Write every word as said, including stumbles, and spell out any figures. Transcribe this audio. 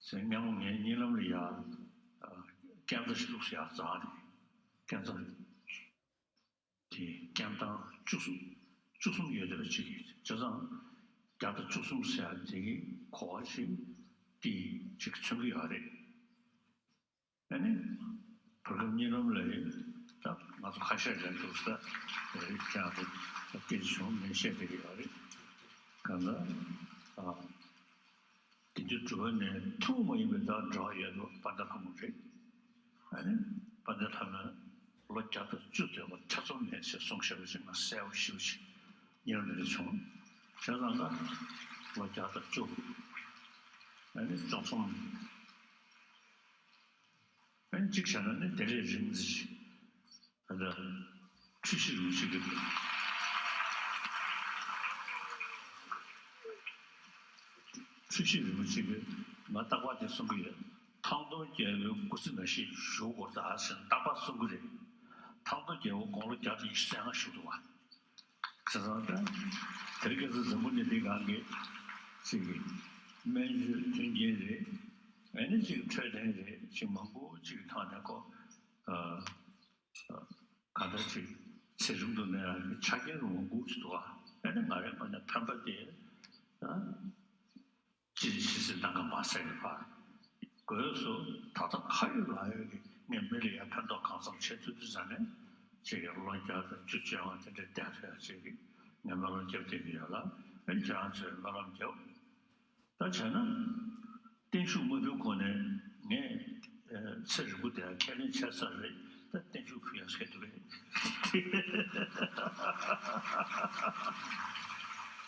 ཟེར། སྔ་མོ་ངའི་གཉིད་ལམ་ལ་ཡ། ཨ། རྐྱང་ཚ་ཞིག་འདུག་ཟེར། ཡ་རྩ་ནས་རྐྱང་ཚ་དེ་རྐྱང་ཐང་བཅུ་གསུམ། བཅུ་གསུམ་ཡོད་བསྡད་པ་ཅིག་གིས། བྱས་ཙང་བརྒྱ་དང་བཅུ་གསུམ་ཟེར་ཡ་དེ་གི་གོ་བ་ཞིག་དེ་ཅིག་མཚོན་གྱི་ཡོད་རེད། ཨ་ནི་བར་སྐབས་གཉིད་ལམ་ལ་ཡིན། ད་ང་ཚོ་ཁ་ཤས་ལ་འདུག་ས་རེད། ཀྱང་དེ་སྐད་ཆ་བྱུང་ངས་བཤད་བསྡད་ཀྱི་ཡོད་རེད། གང་ལྟར། ཨ། དགེ་འདུན་གྲུབ་པ་ནས་ཐུན་མོང་མ་ཡིན་པའི་ད་འབྲེལ་བ་ཡོད་དོ། དཔལ་ལྡན་ལྷ་མོ་རེད། ཨ་ནི་དཔལ་ལྡན་ལྷ་མོས་ལོ་བརྒྱ་དང་བཅུ་སྡོད་པར་ཐེ་ཚོམ་མེད་ཅེས་གསུངས་བཞག་པ་ཅིག་ང་གསལ་པོ་ཞེ་པོ་ཅིག་ཉེ་རང་དེ་བྱུང་། བྱས་ཙང་ད་ལོ་བརྒྱ་དང་བཅུ། ཨ་ནི་བཅུ་གསུམ། ཨ་ནི་གཅིག་བྱས་ན་ནི་དེ་ལས་རིང་ཙམ་ཞིག་ད་ལྟ་འཁྲུལ་ཞིག་རིན་པོ་ཆེ་གི། འཁྲུལ་ཞིག་རིན་པོ་ཆེ་གི་ང་རྟག་པར་དེ་གསུང་གི་ཡོད། ཐང་སྟོང་རྒྱལ་པོའི་སྐུ་ཚེ་ན་ཞིག་བཞུགས་དགོས་ད་ཟེར་རྟག་པར་གསུང་གི་རེད། ཐང་སྟོང་རྒྱལ་པོ་དགུང་ལོ་བརྒྱ་དང་ཉི་ཤུ་རྩ་ལྔ་བཞུགས་འདུག་བ། བྱས་ཙང་ད་དེར་སྐྱེས་སུ་འཛམ་བུ་གླིང་འདི་སྒང་གི་ཅིག་སྨན་བཅོས་མཐུན་རྐྱེན་རེད། ཨ་ནི་ཅིག་འཕྲོད་བསྟེན་རེད། ཅིག་མང་པོ་ཅིག་ཐོག་ནས་ཁོ། ཨ། གང་ལྟར་ཅིག་ཚེ་རིང་དུ་གནས་ཡག་གི་ཆ་རྐྱེན་མང་པོ་ཞིག་འདུག་ཨ། ཨ་ནི་ང་རའི་ངོས་ནས་ཕན་པ་དེ། ཨ། ཅི་ཕྱི་སྲིད་ནམ་མཁའ་མ་ཟད་པའི་བར། སྒོས་སུ་ད་ལྟ་ཁ་ཡོད་ལག་ཡོད་ཀྱི་ངས་མི་ལ་ཡང་ཕན་ཐོགས་གང་འཚམ་བྱེད་ཐུབ་དུས་ཙང་ནས་ཅིག་གི་ལོ་བརྒྱ་དང་བཅུ་བཅོ་ལྔ་དེ་འདྲའི་བསྡད་ཐུབ་ཡག་ཅིག་གི་ངས་སྨོན་ལམ་རྒྱབ་བསྡད་ཀྱི་ཡོད་ལ། ཨ་ནི་ཁྱེད་རང་ཚོས་སྨོན་ལམ་རྒྱབ། ད་བྱས་ན། བརྟན་བཞུགས་མ་ཕུལ་གོང་ནས་ངས། ཨ། ཚེ་རིང་པོ་དེ་ཁས་ལེན་བྱས་ཚར་རེད། ད་བརྟན་བཞུགས་ཕུལ་ཡག་ཟེར་འདུག་རེད།